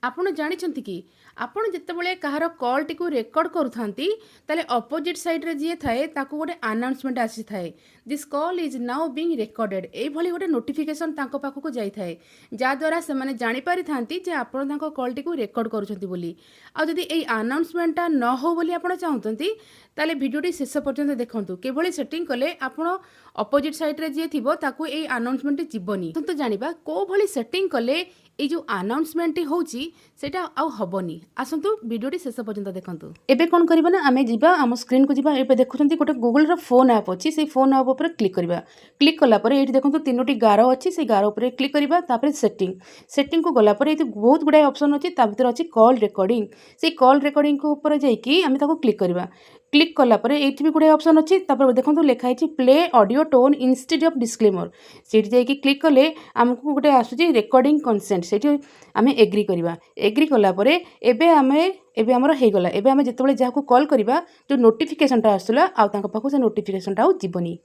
ଆପଣ ଜାଣିଛନ୍ତି କି, ଆପଣ ଯେତେବେଳେ କାହାର କଲ୍ଟିକୁ ରେକର୍ଡ଼ କରୁଥାନ୍ତି, ତାହେଲେ ଅପୋଜିଟ୍ ସାଇଡ଼୍ରେ ଯିଏ ଥାଏ ତାକୁ ଗୋଟେ ଆନାଉନ୍ସମେଣ୍ଟ ଆସିଥାଏ, "This call is now being recorded"। ଏଇଭଳି ଗୋଟେ ନୋଟିଫିକେସନ୍ ତାଙ୍କ ପାଖକୁ ଯାଇଥାଏ, ଯାହାଦ୍ୱାରା ସେମାନେ ଜାଣିପାରିଥାନ୍ତି ଯେ ଆପଣ ତାଙ୍କ କଲ୍ଟିକୁ ରେକର୍ଡ଼ କରୁଛନ୍ତି ବୋଲି। ଆଉ ଯଦି ଏଇ ଆନାଉନ୍ସମେଣ୍ଟଟା ନ ହେଉ ବୋଲି ଆପଣ ଚାହୁଁଛନ୍ତି, ତାହେଲେ ଭିଡ଼ିଓଟି ଶେଷ ପର୍ଯ୍ୟନ୍ତ ଦେଖନ୍ତୁ, କିଭଳି ସେଟିଂ କଲେ ଆପଣ ଅପୋଜିଟ୍ ସାଇଡ଼୍ରେ ଯିଏ ଥିବ ତାକୁ ଏଇ ଆନାଉନ୍ସମେଣ୍ଟଟି ଯିବନି। କିନ୍ତୁ ଜାଣିବା କେଉଁ ଭଳି ସେଟିଂ କଲେ ଏଇ ଯେଉଁ ଆନାଉନ୍ସମେଣ୍ଟଟି ହେଉଛି ସେଇଟା ଆଉ ହେବନି। ଆସନ୍ତୁ, ଭିଡ଼ିଓଟି ଶେଷ ପର୍ଯ୍ୟନ୍ତ ଦେଖନ୍ତୁ। ଏବେ କ'ଣ କରିବା ନା, ଆମେ ଯିବା, ଆମ ସ୍କ୍ରିନ୍କୁ ଯିବା। ଏବେ ଦେଖୁଛନ୍ତି, ଗୋଟେ ଗୁଗଲର ଫୋନ୍ ଆପ୍ ଅଛି। ସେଇ ଫୋନ୍ ଆପ୍ ଉପରେ କ୍ଲିକ୍ କରିବା। କ୍ଲିକ୍ କଲା ପରେ ଏଇଠି ଦେଖନ୍ତୁ, ତିନୋଟି ଗାର ଅଛି। ସେଇ ଗାର ଉପରେ କ୍ଲିକ୍ କରିବା। ତାପରେ ସେଟିଂ। ସେଟିଂକୁ ଗଲା ପରେ ଏଇଠି ବହୁତ ଗୁଡ଼ାଏ ଅପସନ୍ ଅଛି। ତା ଭିତରେ ଅଛି କଲ୍ ରେକର୍ଡ଼ିଂ। ସେଇ କଲ୍ ରେକର୍ଡ଼ିଂକୁ ଉପରେ ଯାଇକି ଆମେ ତାକୁ କ୍ଲିକ୍ କରିବା। କ୍ଲିକ୍ କଲା ପରେ ଏଇଠି ବି ଗୁଡ଼ାଏ ଅପସନ୍ ଅଛି। ତାପରେ ଦେଖନ୍ତୁ, ଲେଖା ହେଇଛି "Play audio tone instead of disclaimer"। ସେଇଠି ଯାଇକି କ୍ଲିକ୍ କଲେ ଆମକୁ ଗୋଟେ ଆସୁଛି ରେକର୍ଡ଼ିଂ କନସେଣ୍ଟ। ସେଇଠି ଆମେ ଏଗ୍ରି କରିବା। ଏଗ୍ରି କଲା ପରେ ଏବେ ଆମର ହେଇଗଲା। ଏବେ ଆମେ ଯେତେବେଳେ ଯାହାକୁ କଲ୍ କରିବା, ଯେଉଁ ନୋଟିଫିକେସନ୍ଟା ଆସୁଥିଲା, ଆଉ ତାଙ୍କ ପାଖକୁ ସେ ନୋଟିଫିକେସନ୍ଟା ଆଉ ଯିବନି।